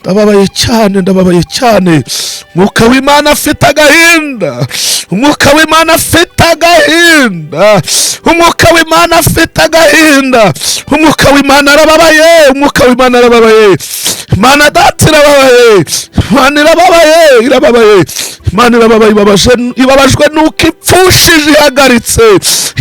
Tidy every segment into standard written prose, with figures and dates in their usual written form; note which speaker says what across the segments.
Speaker 1: Ndababaye cyane, ndababaye cyane. Umwuka w'Imana afite agahinda, Umwuka w'Imana afite agahinda, Umwuka w'Imana afite agahinda. Umwuka w'Imana arababaye, Umwuka w'Imana arababaye. Imana Data irababaye, Imana irababaye, irababaye, Imana irababaye. Ibabajwe nuko ipfushije ihagaritse.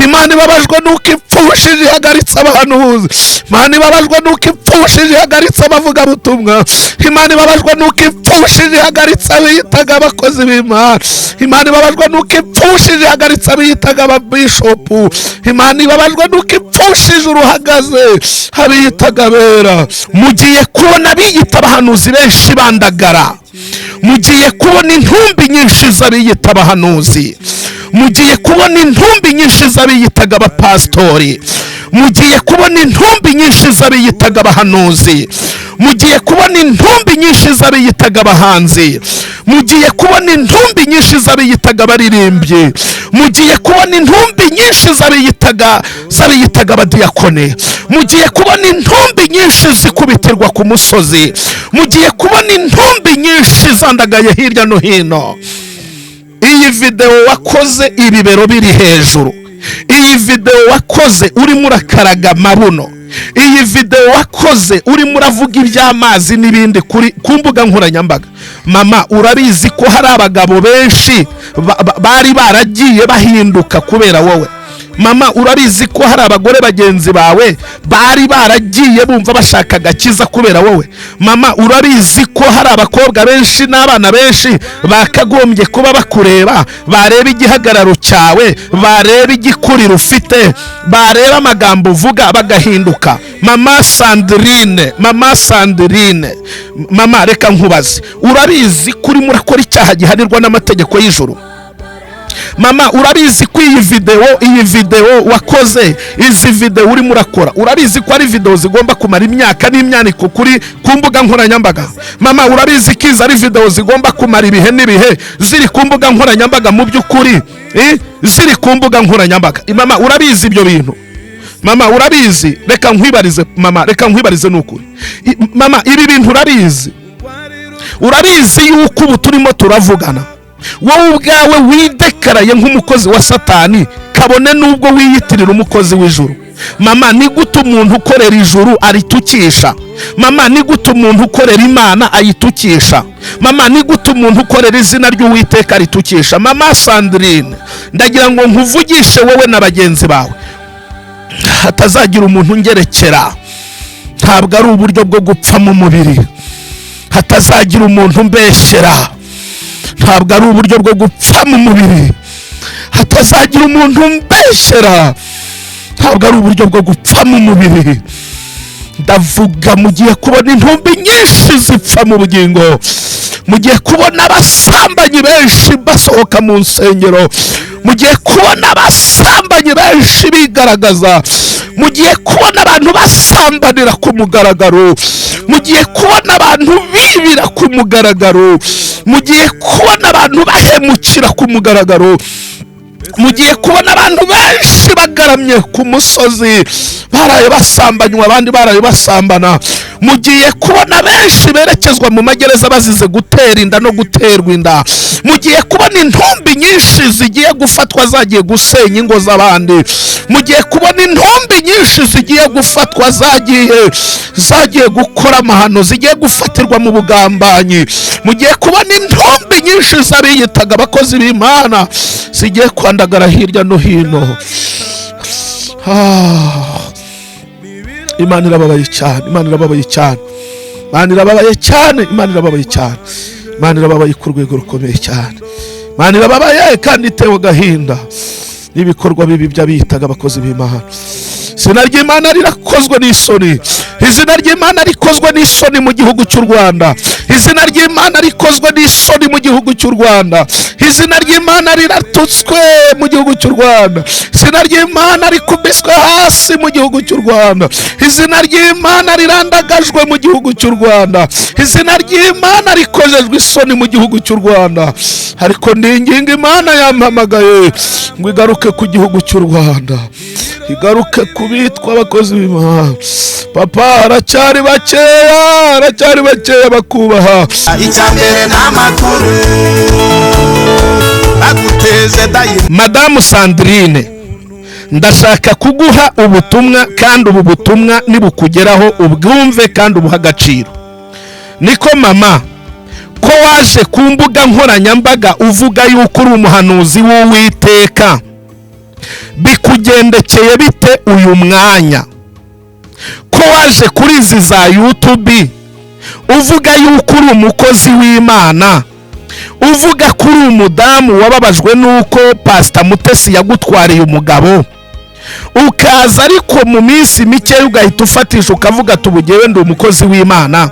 Speaker 1: Imana ibabajwe nuko ipfushije ihagaritse abahanuzi. Imana ibabajwe nuko ipfushije ihagaritse abavugabutumwa. Imana ibabajwe nuko ipfushije ihagaritse abiyitaga abakozi b'Imana. Imana ibabajwe nuko ipfushije ihagaritse abiyitaga ababishopu. Imana ibabajwe nuko ipfushije uruhagaze abiyitaga abera. Mugiye kubona abiyita abahanuzi benshi bandagara. Mugiye kubona intumbi nyinshi z'abiyita abahanuzi. Mugiye kubona intumbi nyinshi z'abiyitaga abapasitori. Mugiye kubona intumbi nyinshi z'abiyitaga abahanuzi. Mugiye kubona intumbi nyinshi z'abiyitaga abahanzi. Mugiye kubona intumbi nyinshi z'abiyitaga abaririmbyi. Mugiye kubona intumbi nyinshi z'abiyitaga abadiyakone. Mugiye kubona intumbi nyinshi zikubitirwa ku musozi. Mugiye kubona intumbi nyinshi zandagaye hirya no hino. Iyi videwo wakoze ibibero biri hejuru, iyi videwo wakoze urimo urakaraga amabuno, iyi videwo wakoze urimo uravuga iby'amazi n'ibindi ku mbuga nkoranyambaga, mama, urabizi ko hari abagabo benshi bari baragiye bahinduka kubera wowe. Mama, urabizi ko hari abagore bagenzi bawe bari baragiye bumva bashaka agakiza kubera wowe. Mama, urabizi ko hari abakobwa benshi n'abana benshi bakagombye kuba bakureba, bareba igihagararo cyawe, bareba igikuriro ufite, bareba amagambo uvuga, bagahinduka. Mama Sandrine, mama Sandrine, mama, reka nkubaze: urabizi ko urimo urakora icyaha gihanirwa n'amategeko y'ijuru? Mama, urabizi ko iyi videwo wakoze, izi videwo urimo urakora, urabizi ko ari videwo zigomba kumara imyaka n'imyaniko ku mbuga nkoranyambaga? Mama, urabizi ko izi ari videwo zigomba kumara ibihe n'ibihe ziri ku mbuga nkoranyambaga? Mu by'ukuri, ziri ku mbuga nkoranyambaga. Mama, urabizi ibyo bintu? Mama, urabizi? Reka nkwibarize, mama, reka nkwibarize, ni ukuri. Mama, ibi bintu urabizi? Urabizi yuko ubu turimo turavugana wowe ubwawe widekaraye nk'umukozi wa Satani, kabone n'ubwo wiyitirira umukozi w'ijuru? Mama, ni gute umuntu ukorera ijuru aritukisha? Mama, ni gute umuntu ukorera Imana ayitukisha? Mama, ni gute umuntu ukorera izina ry'Uwiteka aritukisha? Mama Sandrine, ndagira ngo nkuvugishe wowe na bagenzi bawe, hatazagira umuntu ungerekera. Ntabwo ari uburyo bwo gupfa mu mubiri. Hatazagira umuntu umbeshyera. Ntabwo ari uburyo bwo gupfa mu mubiri. Hatazagira umuntu umbeshyera. Ntabwo ari uburyo bwo gupfa mu mubiri. Ndavuga, mugiye kubona intumbi nyinshi zipfa mu bugingo. Mugiye kubona abasambanyi benshi basohoka mu nsengero. Mugiye kubona abasambanyi benshi bigaragaza. Mugiye kubona abantu basambanira ku mugaragaro. Mugiye kubona abantu bibira ku mugaragaro. Mugiye kubona abantu bahemukira ku mugaragaro. Mugiye kubona abantu benshi bagaramye ku musozi, baraye basambanywa, abandi baraye basambana. Mugiye kubona benshi berekezwa mu magereza bazize gutera inda no guterwa inda. Mugiye kubona intumbi nyinshi zigiye gufatwa zagiye gusenya ingo z'abandi. Mugiye kubona intumbi nyinshi zigiye gufatwa zagiye gukora amahano, zigiye gufatirwa mu bugambanyi. Mugiye kubona intumbi nyinshi z'abiyitaga abakozi b'Imana zigiye kwandagara hirya no hino. Imana irababaye cyane, Imana irababaye cyane, Imana irababaye cyane, Imana irababaye cyane, Imana irababaye ku rwego rukomeye cyane. Imana irababaye kandi itewe agahinda n'ibikorwa bibi by'abiyitaga abakozi b'Imana. Izina ry'Imana rirakozwe n'isoni. Izina ry'Imana rikozwe n'isoni mu gihugu cy'u Rwanda. Izina ry'Imana rikozwe n'isoni mu gihugu cy'u Rwanda. Izina ry'Imana riratutswe mu gihugu cy'u Rwanda. Izina ry'Imana rikubiswe hasi mu gihugu cy'u Rwanda. Izina ry'Imana rirandagajwe mu gihugu cy'u Rwanda. Izina ry'Imana rikojejwe isoni mu gihugu cy'u Rwanda. Ariko ndinginga Imana yampamagaye ngo igaruke ku gihugu cy'u Rwanda. Igaruke ku bitwa abakozi b'Imana. Papa, haracyari bakeya, haracyari bakeya bakubaha.
Speaker 2: Icya mbere ni amakuru baguteze dayi.
Speaker 1: Madamu Sandrine, ndashaka kuguha ubutumwa, kandi ubu butumwa nibukugeraho ubwumve kandi ubuhe agaciro. Niko mama, ko waje ku mbuga nkoranyambaga uvuga yuko uri umuhanuzi w'Uwiteka, bikugendekeye bite uyu mwanya? Ko waje kuri izi za YouTube uvuga yuko uri umukozi w'Imana, uvuga ko uri umudamu wababajwe n'uko Pasita Mutesi yagutwariye umugabo, ukaza ariko mu minsi mike ugahita ufatisha ukavuga ati ubu ngewe ndi umukozi w'Imana.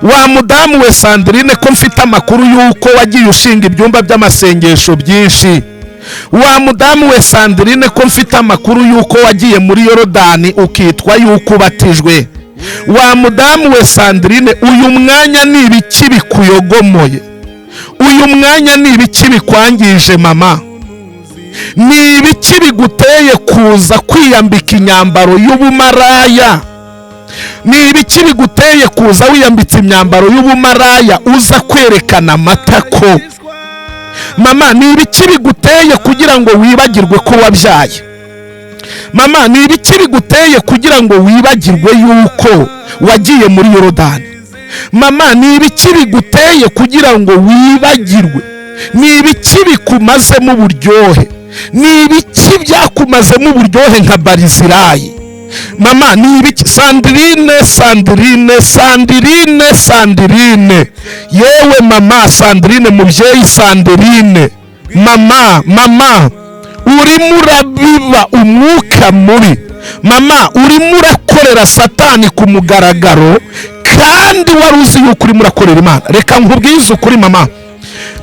Speaker 1: Wa mudamu we Sandrine, ko mfite amakuru y'uko wagiye ushinga ibyumba by'amasengesho byinshi, wa mudamu we Sandrine, ko mfite amakuru y'uko wagiye muri Yorodani ukitwa y'uko ubatijwe, wa mudamu we Sandrine, uyu mwanya ni ibiki bikuyogomoye? Uyu mwanya ni ibiki bikwangije mama? Ni ibiki biguteye kuza kwiyambika imyambaro y'ubumaraya? Ni ibiki biguteye kuza wiyambitse imyambaro y'ubumaraya uza kwerekana amatako? Mama, ni ibiki biguteye kugira ngo wibagirwe ko wabyaye? Mama, ni ibiki biguteye kugira ngo wibagirwe yuko wagiye muri Yorodani? Mama, ni ibiki biguteye kugira ngo wibagirwe? Ni ibiki bikumazemo uburyohe? Ni ibiki byakumazemo uburyohe nka Barizirayi? Mama, ni ibiki? Sandrine, Sandrine, Sandrine, Sandrine, yewe mama Sandrine, mubyeyi Sandrine, mama, mama, urimo urabiba umwuka mubi. Mama, urimo urakorera Satani ku mugaragaro, kandi wari uzi yuko urimo urakorera Imana. Reka nkubwize ukuri mama,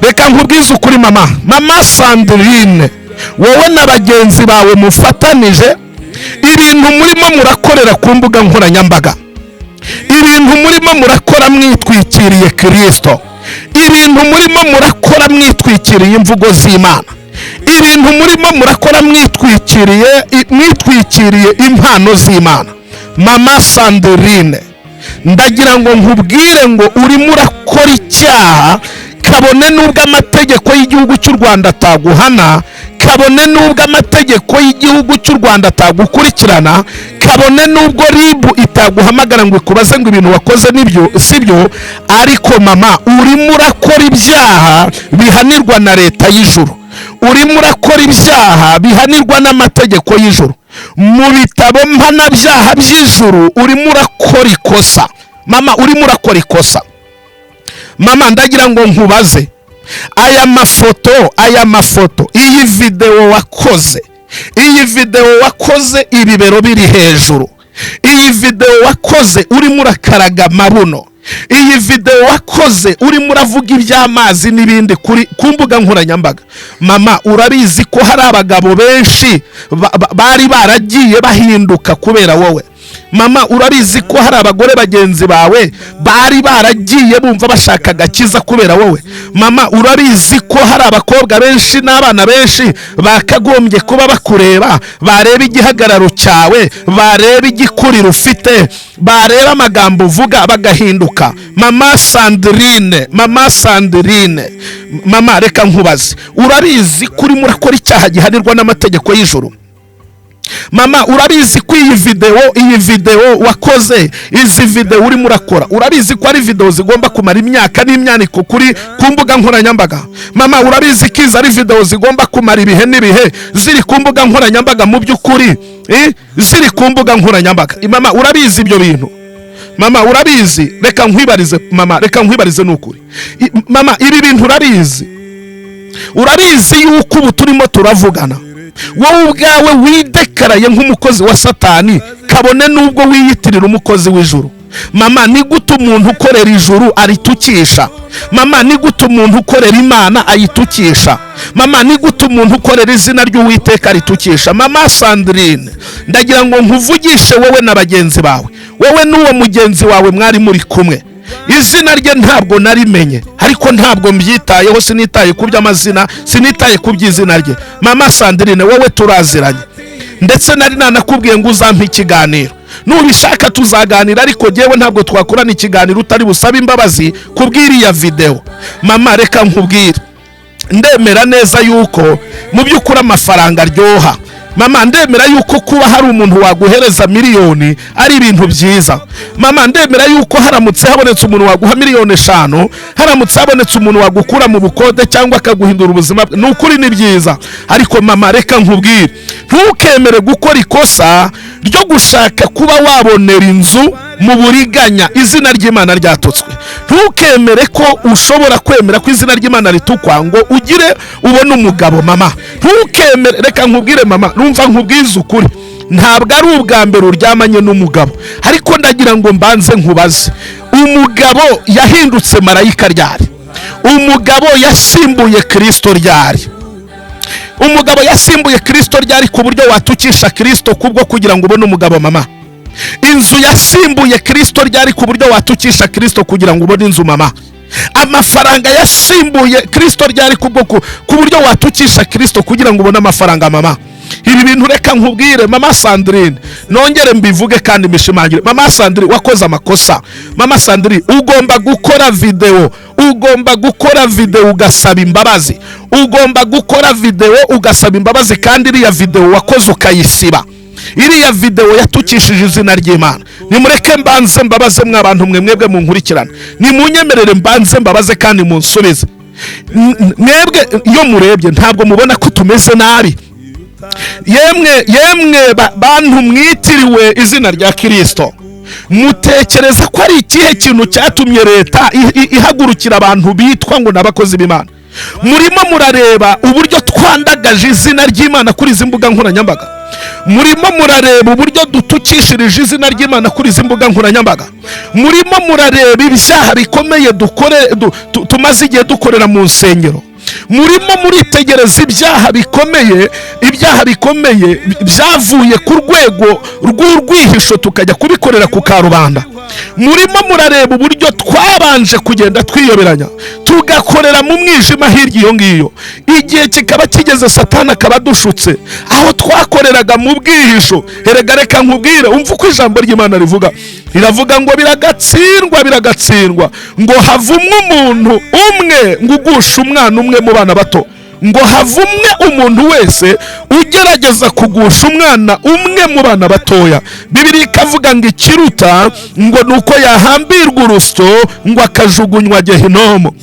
Speaker 1: reka nkubwize ukuri mama. Mama Sandrine, wowe na bagenzi bawe mufatanije ibintu murimo murakorera ku mbuga nkoranyambaga, ibintu murimo murakora mwitwikiriye Kirisito, ibintu murimo murakora mwitwikiriye imvugo z'Imana, ibintu murimo murakora mwitwikiriye impano z'Imana. Mama Sandrine, ndagira ngo nkubwire ngo urimo urakora icyaha, kabone n'ubwo amategeko y'igihugu cy'u Rwanda ataguhana, kabone n'ubwo amategeko y'igihugu cy'u Rwanda atagukurikirana, kabone n'ubwo RIB itaguhamagara ngo ikubaze ngo ibintu wakoze nibyo sibyo, ariko mama urimo urakora ibyaha bihanirwa na leta y'ijuru, urimo urakora ibyaha bihanirwa n'amategeko y'ijuru. Mu bitabo mpanabyaha by'ijuru urimo urakora ikosa. Mama, urimo urakora ikosa. Mama, ndagira ngo nkubaze, aya mafoto, aya mafoto, iyi videwo wakoze, iyi videwo wakoze ibibero biri hejuru, iyi videwo wakoze urimo urakaraga amabuno, iyi videwo wakoze urimo uravuga iby'amazi n'ibindi ku mbuga nkoranyambaga, mama urabizi ko hari abagabo benshi bari baragiye bahinduka kubera wowe. Mama, urabizi ko hari abagore bagenzi bawe bari baragiye bumva bashaka agakiza kubera wowe. Mama, urabizi ko hari abakobwa benshi n'abana benshi bakagombye kuba bakureba, bareba igihagararo cyawe, bareba igikuriro ufite, bareba amagambo uvuga bagahinduka. Mama Sandrine, mama Sandrine, mama reka nkubaze, urabizi ko urimo urakora icyaha gihanirwa n'amategeko y'ijuru? Mama, urabizi ko iyi videwo, iyi videwo wakoze, izi videwo urimo urakora, urabizi ko ari videwo zigomba kumara imyaka n'imyaniko ku mbuga nkoranyambaga? Mama, urabizi ko izi ari videwo zigomba kumara ibihe n'ibihe ziri ku mbuga nkoranyambaga? Mu by'ukuri ziri ku mbuga nkoranyambaga. Mama, urabizi ibyo bintu? Mama, urabizi? Reka nkwibarize mama, reka nkwibarize n'ukuri. Mama, ibi bintu urabizi? Urabizi yuko ubu turimo turavugana wowe ubwawe widekaraye nk'umukozi wa Satani, kabone n'ubwo wiyitirira umukozi w'ijuru? Mama, ni gute umuntu ukorera ijuru aritukisha? Mama, ni gute umuntu ukorera Imana ayitukisha? Mama, ni gute umuntu ukorera izina ry'Uwiteka aritukisha? Mama Sandrine, ndagira ngo nkuvugishe wowe na bagenzi bawe, wowe n'uwo mugenzi wawe mwari muri kumwe. Izina rye ntabwo narimenye, ariko ntabwo mbyitayeho, sinitaye ku by'amazina, sinitaye ku by'izina rye. Mama Sandrine, wowe turaziranye, Ndetse nari nanakubwiye ngo uzampe ikiganiro, nubishaka tuzaganira, ariko jyewe ntabwo twakorana ikiganiro utari busabe imbabazi kubw'iriya videwo. Mama, reka nkubwire, ndemera neza yuko mu by'ukuri amafaranga aryoha. Mama, ndemera yuko kuba hari umuntu waguhereza miliyoni ari ibintu byiza. Mama, ndemera yuko haramutse habonetse umuntu waguha miliyoni 5, haramutse habonetse umuntu wagukura mu bukode cyangwa akaguhindura ubuzima bwe, ni ukuri ni byiza. Ariko mama, reka nkubwire, ntukemere gukora ikosa ryo gushaka kuba wabonera inzu mu buriganya izina ry'Imana ryatutswe. Ntukemere ko ushobora kwemera ko izina ry'Imana ritukwa ngo ugire ubone umugabo. Mama, ntukemere. Reka nkubwire mama, numva nkubwize ukuri, ntabwo ari ubwa mbere uryamanye n'umugabo, ariko ndagira ngo mbanze nkubaze: umugabo yahindutse marayika ryari? Umugabo yasimbuye Kirisito ryari? Umugabo yasimbuye Kirisito ryari ku buryo watukisha Kirisito kubwo kugira ngo ubone umugabo? Mama, inzu yasimbuye Kirisito ryari ku buryo watukisha Kirisito kugira ngo ubone inzu? Mama, amafaranga yasimbuye Kirisito ryari ku buryo watukisha Kirisito kugira ngo ubone amafaranga? Mama, ibi bintu reka nkubwire, mama Sandrine, nongere mbivuge kandi mbishimangire. Mama Sandrine, wakoze amakosa. Mama Sandrine, ugomba gukora videwo, ugomba gukora videwo ugasaba imbabazi, ugomba gukora videwo ugasaba imbabazi, kandi iriya videwo wakoze ukayisiba. Iriya videwo yatukishije izina ry'Imana. Nimureke mbanze mbabaze, mwabantu mwe, mwebwe munkurikirana, nimunyemerere mbanze mbabaze kandi munsubize. Mwebwe iyo murebye ntabwo mubona ko tumeze nabi? Yemwe, yemwe bantu mwitiriwe izina rya Kirisito, mutekereza ko ari ikihe kintu cyatumye leta ihagurukira abantu bitwa ngo ni abakozi b'Imana? Murimo murareba uburyo twandagaje izina ry'Imana kuri izi mbuga nkoranyambaga? Murimo murareba uburyo dutukishirije izina ry'Imana kuri izi mbuga nkoranyambaga? Murimo murareba ibyaha bikomeye tumaze igihe dukorera mu nsengero? Murimo muritegereza ibyaha bikomeye, ibyaha bikomeye byavuye ku rwego rw'urwihisho tukajya kubikorera ku karubanda? Murimo murareba uburyo twabanje kugenda twiyoberanya, tugakorera mu mwijima hirya iyo ngiyo, igihe kikaba kigeze Satani akaba adushutse aho twakoreraga mu bwihisho? Erega reka nkubwire, umva uko ijambo ry'Imana rivuga. Riravuga ngo biragatsindwa, biragatsindwa, ngo havumwe umuntu umwe ngo ugushe umwana umwe mu bana bato, ngo havumwe umuntu wese ugerageza kugusha umwana umwe mu bana batoya. Bibiliya ikavuga ngo ikiruta ngo ni uko yahambirwa urusyo ngo akajugunywa Gehinomu.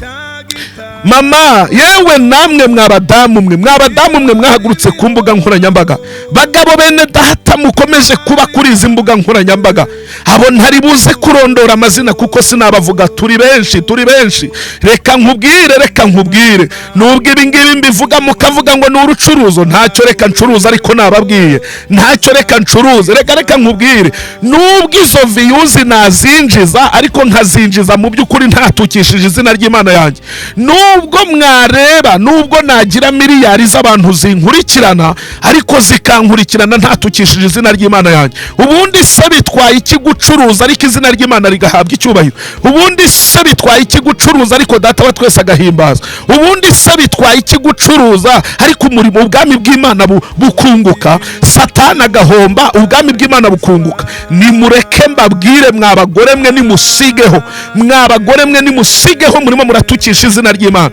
Speaker 1: Mama, yewe namwe mwabadamu mwe, mwabadamu mwe mwahagurutse ku mbuga nkoranyambaga, bagabo bene data mukomeje kuba kuri izi mbuga nkoranyambaga, abo ntari buze kurondora amazina kuko sinabavuga, turi benshi, turi benshi. Reka nkubwire, reka nkubwire, nubwo ibi ngibi mbivuga mukavuga ngo ni urucuruzo, ntacyo, reka ncuruza, ariko nababwiye ntacyo, reka ncuruze. Reka nkubwire, nubwo izo views nazinjiza, ariko nkazinjiza mu by'ukuri ntatukishije izina ry'Imana yanjye, nubwo mwareba, nubwo nagira miliyari z'abantu zinkurikirana, ariko zikankurikirana ntatukishije izina ry'Imana yanjye. Ubundi se bitwaye iki gucuruza ariko izina ry'Imana rigahabwa icyubahiro? Ubundi se bitwaye iki gucuruza ariko Data wa twese agahimbaza? Ubundi se bitwaye iki gucuruza ariko umurimo, ubwami bw'Imana bukunguka, Satani agahomba, ubwami bw'Imana bukunguka? Nimureke mbabwire, mwabagore mwe, nimusigeho. Mwabagore mwe, nimusigeho, murimo muratukisha izina ry'Imana.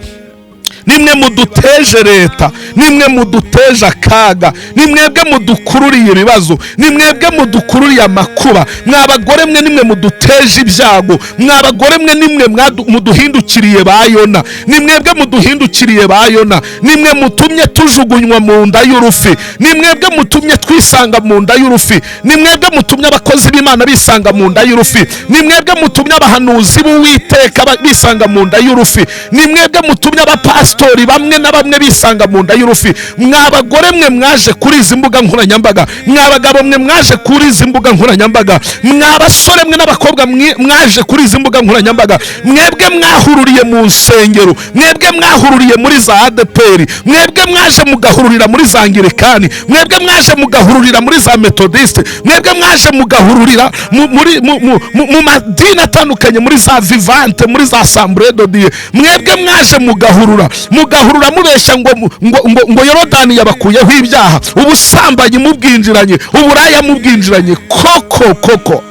Speaker 1: Nimwe muduteje leta, nimwe muduteje akaga, ni mwebwe mudukururiye ibibazo, ni mwebwe mudukururiye amakuba. Mwabagore mwe, nimwe muduteje ibyago. Mwabagore mwe, nimwe muduhindukiriye ba Yona, ni mwebwe muduhindukiriye ba Yona, nimwe mutumye tujugunywa mu nda y'urufi, ni mwebwe mutumye twisanga mu nda y'urufi, ni mwebwe mutumye abakozi b'Imana bisanga mu nda y'urufi, ni mwebwe mutumye abahanuzi b'Uwiteka bisanga mu nda y'urufi, ni mwebwe mutumye abapasitori bamwe na bamwe bisanga mu nda y'urufi. Mwabagore mwe mwaje kuri izi mbuga nkoranyambaga, mwabagabo mwe mwaje kuri izi mbuga nkoranyambaga, mwabasore mwe n'abakobwa mwaje kuri izi mbuga nkoranyambaga, mwebwe mwahururiye mu nsengero, mwebwe mwahururiye muri za ADEPR, mwebwe mwaje mugahururira muri za Angirikani, mwebwe mwaje mugahururira muri za Metodiste, mwebwe mwaje mugahururira mu madini atandukanye, muri za Vivante, muri za Assemblée de Dieu, mwebwe mwaje mugahurura. Mugahurura mubeshya ngo Yorodani yabakuyeho ibyaha, ubusambanyi mubwinjiranye, uburaya mubwinjiranye. Koko koko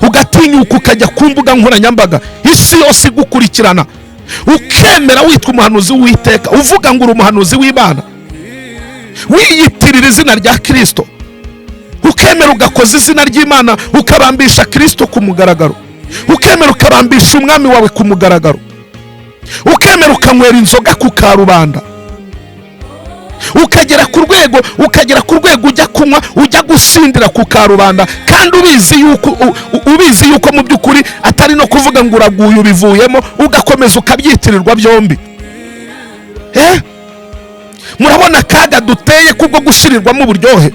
Speaker 1: ugatinyuka ukajya ku mbuga nkoranyambaga, isi yose igukurikirana, ukemera witwa umuhanuzi w'Uwiteka, uvuga ngo uri umuhanuzi w'Imana, wiyitirira izina rya Kirisito, ukemera ugakoza izina ry'Imana, ukabambisha Kirisito ku mugaragaro, ukemera ukabambisha umwami wawe ku mugaragaro, ukemera ukanywera inzoga ku karubanda, ukagera ku rwego ujya kunywa, ujya gusindira ku karubanda, kandi ubizi yuko mu by'ukuri atari no kuvuga ngo uraguye ubivuyemo, ugakomeza ukabyitirirwa byombi. Murabona akaga duteye kubwo gushirirwamo uburyohe.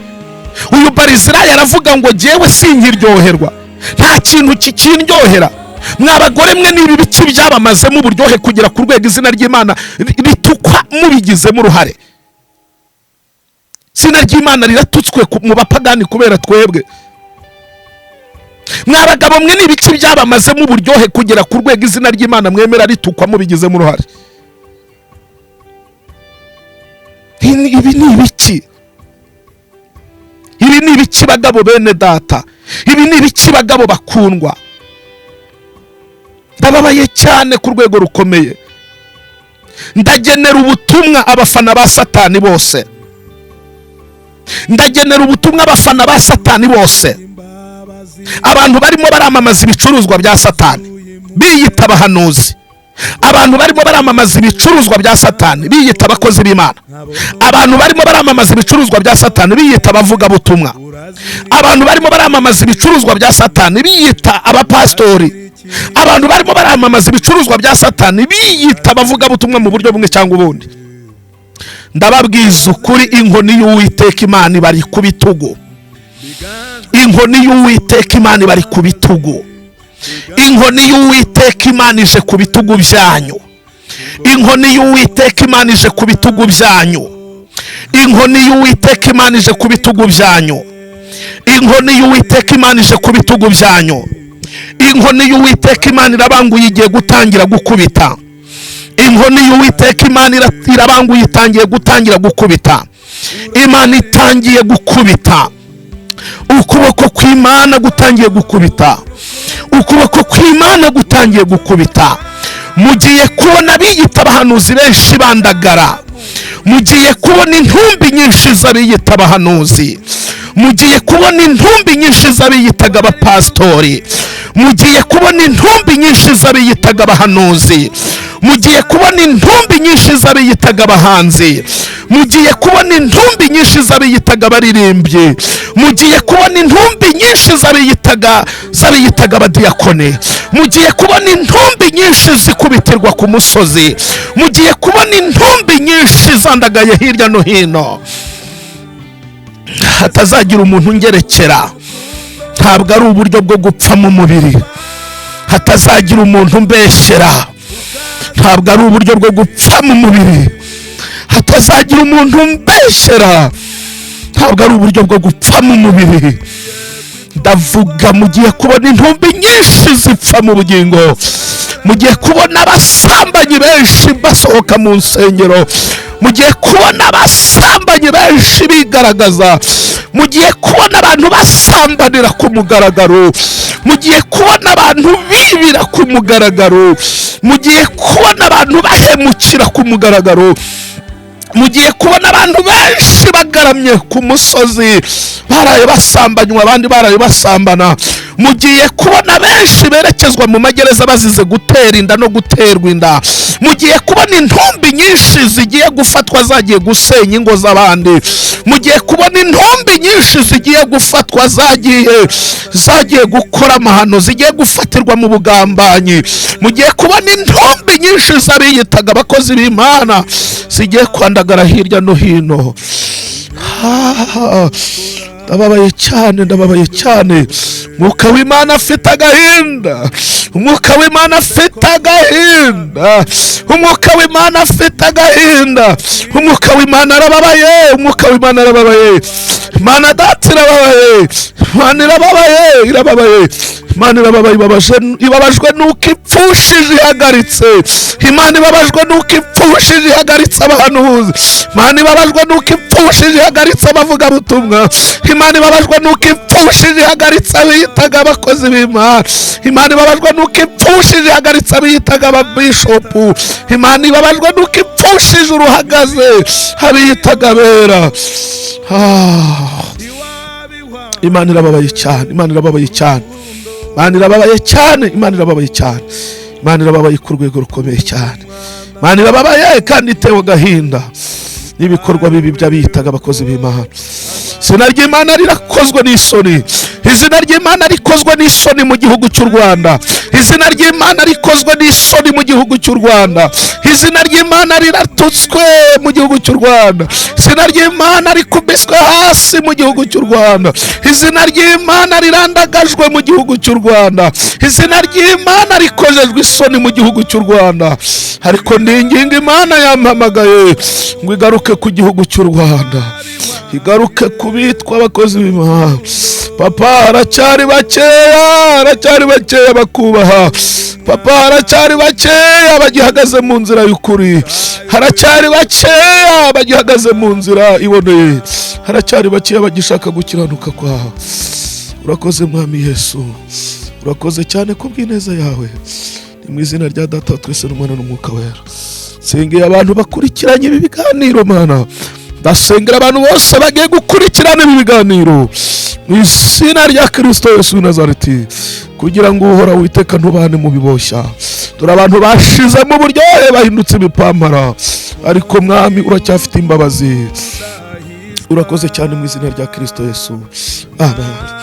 Speaker 1: Uyu Barizirayi aravuga ngo jyewe sinkiryoherwa, nta kintu kikindyohera. Mwa bagore mwe, niba ibiki byabamazemo uburyohe kugera ku rwego izina ry'Imana ritukwa mubigizemo uruhare? Izina ry'Imana riratutswe mu bapagani kubera twebwe. Mwa bagabo mwe, ni ibiki byabamazemo uburyohe kugera ku rwego izina ry'Imana mwemera ritukwa mubigizemo uruhare? Ibi ni ibiki? Ibi ni ibiki, bagabo bene data? Ibi ni ibiki, bagabo bakundwa? Ndababaye cyane ku rwego rukomeye. Ndagenera ubutumwa abafana ba Satani bose, ndagenera ubutumwa abafana ba Satani bose, abantu barimo baramamaza ibicuruzwa bya Satani biyita abahanuzi, abantu barimo baramamaza ibicuruzwa bya Satani biyita abakozi b'Imana, abantu barimo baramamaza ibicuruzwa bya Satani biyita abavugabutumwa, abantu barimo baramamaza ibicuruzwa bya Satani biyita abapasitori, abantu barimo baramamaza ibicuruzwa bya Satani biyita abavugabutumwa mu buryo bumwe cyangwa ubundi. Ndababwiza ukuri, inkoni y'Uwiteka Imana ibari ku bitugu, inkoni y'Uwiteka Imana ibari ku bitugu, inkoni y'Uwiteka Imana ije ku bitugu byanyu, inkoni y'Uwiteka Imana ije ku bitugu byanyu, inkoni y'Uwiteka Imana ije ku bitugu byanyu, inkoni y'Uwiteka Imana ije ku bitugu byanyu. Inkoni y'Uwiteka Imana irabanguye, igiye gutangira gukubita. Inkoni y'Uwiteka Imana irabanguye, itangiye gutangira gukubita. Imana itangiye gukubita, ukuboko kw'Imana gutangiye gukubita, ukuboko kw'Imana gutangiye gukubita. Mugiye kubona abiyita abahanuzi benshi bandagara, mugiye kubona intumbi nyinshi z'abiyita abahanuzi, mugiye kubona intumbi nyinshi z'abiyitaga abapasitori, mugiye kubona intumbi nyinshi z'abiyitaga abahanuzi, mugiye kubona intumbi nyinshi z'abiyitaga abahanzi, mugiye kubona intumbi nyinshi z'abiyitaga abaririmbyi, mugiye kubona intumbi nyinshi z'abiyitaga abadiyakone, mugiye kubona intumbi nyinshi zikubitirwa ku musozi, mugiye kubona intumbi nyinshi zandagaye hirya no hino. Hatazagira umuntu ungerekera, ntabwo ari uburyo bwo gupfa mu mubiri. Hatazagira umuntu umbeshyera, ntabwo ari uburyo bwo gupfa mu mubiri. Hatazagira umuntu umbeshyera, ntabwo ari uburyo bwo gupfa mu mubiri. Ndavuga mugiye kubona intumbi nyinshi zipfa mu bugingo, mugiye kubona abasambanyi benshi basohoka mu nsengero, mugiye kubona abasambanyi benshi bigaragaza, mugiye kubona abantu basambanira ku mugaragaro, mugiye kubona abantu bibira ku mugaragaro, mugiye kubona abantu bahemukira ku mugaragaro, mugiye kubona abantu benshi bagaramye ku musozi baraye basambanywa, abandi baraye basambana. Mugiye kubona benshi berekezwa mu magereza bazize gutera inda no guterwa inda. Mugiye kubona intumbi nyinshi zigiye gufatwa zagiye gusenya ingo z'abandi. Mugiye kubona intumbi nyinshi zigiye gufatwa zagiye gukora amahano, zigiye gufatirwa mu bugambanyi. Mugiye kubona intumbi nyinshi z'abiyitaga abakozi b'Imana zigiye kwandagara hirya no hino. Ndababaye cyane, ndababaye cyane. Umwuka w'Imana afite agahinda, Umwuka w'Imana afite agahinda, Umwuka w'Imana afite agahinda. Umwuka w'Imana arababaye, Umwuka w'Imana arababaye. Imana Data irababaye, Imana irababaye, irababaye. Imana irababaye, ibabajwe nuko ipfushije ihagaritse. Imana ibabajwe nuko ipfushije ihagaritse abahanuzi. Imana ibabajwe nuko ipfushije ihagaritse abavugabutumwa. Imana ibabajwe nuko ipfushije ihagaritse abiyitaga abakozi b'Imana. Imana ibabajwe nuko ipfushije ihagaritse abiyitaga ababishopu. Imana ibabajwe nuko ipfushije uruhagaze abiyitaga abera. Imana irababaye cyane, Imana irababaye cyane, Imana irababaye cyane, Imana irababaye cyane, Imana irababaye ku rwego rukomeye cyane. Imana irababaye kandi itewe agahinda n'ibikorwa bibi by'abiyitaga abakozi b'Imana. Izina ry'Imana rirakozwe n'isoni. Izina ry'Imana rikozwe n'isoni mu gihugu cy'u Rwanda. Izina ry'Imana rikozwe n'isoni mu gihugu cy'u Rwanda. Izina ry'Imana riratutswe mu gihugu cy'u Rwanda. Izina ry'Imana rikubiswe hasi mu gihugu cy'u Rwanda. Izina ry'Imana rirandagajwe mu gihugu cy'u Rwanda. Izina ry'Imana rikojejwe isoni mu gihugu cy'u Rwanda. Ariko ndinginga Imana yampamagaye ngo igaruke ku gihugu cy'u Rwanda, igaruke ku bitwa abakozi b'Imana. Papa, haracyari bakeya, haracyari bakeya bakubaha. Papa, haracyari bakeya bagihagaze mu nzira y'ukuri. Haracyari bakeya bagihagaze mu nzira iboneye. Haracyari bakeya bagishaka gukiranuka kwawe. Urakoze Mwami Yesu, urakoze cyane kubw'ineza yawe. Ni mu izina rya Data wa twese n'Umwana n'Umwuka Wera. Nsengeye abantu bakurikiranye ibi biganiro. Mana, ndasengera abantu bose bagiye gukurikirana ibi biganiro mu izina rya Kirisito Yesu w'i Nazareti, kugira ngo Uhoraho Uwiteka ntubane mu biboshya. Dore abantu bashizemo uburyohe, bahindutse ibipampara, ariko Mwami uracyafite imbabazi. Urakoze cyane mu izina rya Kirisito Yesu, amen.